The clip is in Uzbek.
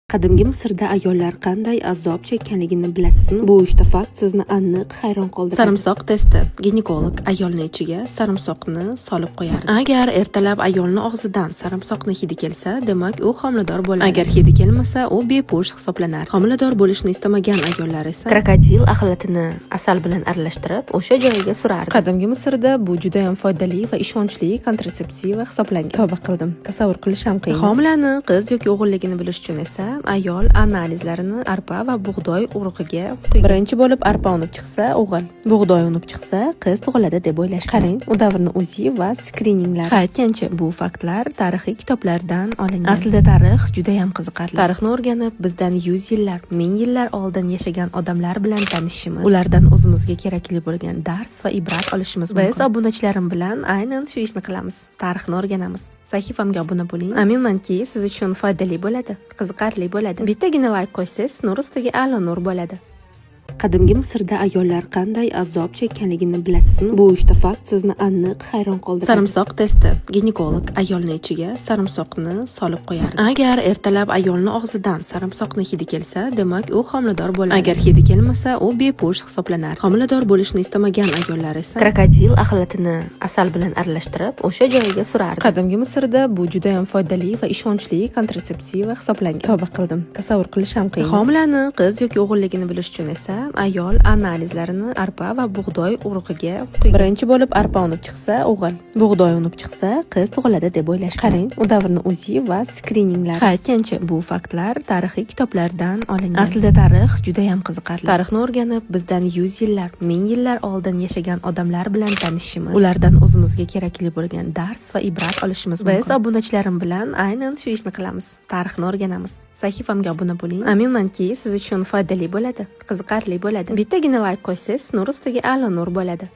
Qadimgi Misrda ayollar qanday azob chekkanligini bilasizmi? Bu uchta fakt sizni aniq hayron qoldiradi. Sarimsoq testi. Ginekolog ayolni ichiga sarimsoqni solib qo'yardi. Agar ertalab ayolni og'zidan sarimsoqni hidi kelsa, demak, u homilador bo'ladi. Agar hidi kelmasa, u bepusht hisoblanardi. Homilador bo'lishni istamagan ayollar esa Krokodil axlatini asal bilan aralashtirib, o'sha joyiga surardi. Qadimgi Misrda bu juda ham foydali va ishonchli kontratseptiva hisoblangan. Tavba qildim. Tasavvur qilish ham qiyin. Homilani qiz yoki o'g'illigini bilish uchun esa ayol analizlarini arpa va bug'doy urug'iga quygan. Birinchi bo'lib arpa unib chiqsa, o'g'il, bug'doy unib chiqsa, qiz tug'iladi deb o'ylashgan. Qarang, u davrni УЗИ va skrininglar. Ha, aytgancha, bu faktlar tarixiy kitoblardan olingan. Aslida tarix juda ham qiziqarli. Tarixni o'rganib, bizdan 100 yillar, 1000 yillar oldin yashagan odamlar bilan tanishishimiz, ulardan o'zimizga kerakli bo'lgan dars va ibrat olishimiz mumkin. Biz obunachilarim bilan aynan shu ishni qilamiz. Tarixni o'rganamiz. Sahifamga obuna bo'ling. Aminmanki, siz uchun foydali bo'ladi, qiziqarli bo'ladi. Bittagina layk qo'ysangiz, nur ustiga a'lo nur bo'ladi. Qadimgi Misrda ayollar qanday azob chekkanligini bilasizmi? Bu uchta fakt sizni aniq hayron qoldiradi. Sarimsoq testi. Ginekolog ayolni ichiga sarimsoqni solib qo'yardi. Agar ertalab ayolni og'zidan sarimsoqni hidi kelsa, demak, u homilador bo'ladi. Agar hidi kelmasa, u bepusht hisoblanardi. Homilador bo'lishni istamagan ayollar esa Krokodil axlatini asal bilan aralashtirib, o'sha joyiga surardi. Qadimgi Misrda bu juda ham foydali va ishonchli kontratseptiva hisoblangan. Tavba qildim. Tasavvur qilish ham qiyin. Homilani qiz yoki o'g'illigini bilish uchun esa ayol analizlarini arpa va bug'doy urug'iga quygan. Birinchi bo'lib arpa unib chiqsa, o'g'il, bug'doy unib chiqsa, qiz tug'iladi deb o'ylashgan. Qarang, u davrni УЗИ va skrininglar. Ha, aytgancha, bu faktlar tarixiy kitoblardan olingan. Aslida tarix juda ham qiziqarli. Tarixni o'rganib, bizdan 100 yillar, 1000 yillar oldin yashagan odamlar bilan tanishishimiz, ulardan o'zimizga kerakli bo'lgan dars va ibrat olishimiz mumkin. Biz obunachilarim bilan aynan shu ishni qilamiz. Tarixni o'rganamiz. Sahifamga obuna bo'ling. Aminmanki, siz uchun foydali bo'ladi, qiziqarli bo'ladi. Bittagina layk qo'ysangiz, nur ustiga a'lo nur bo'ladi.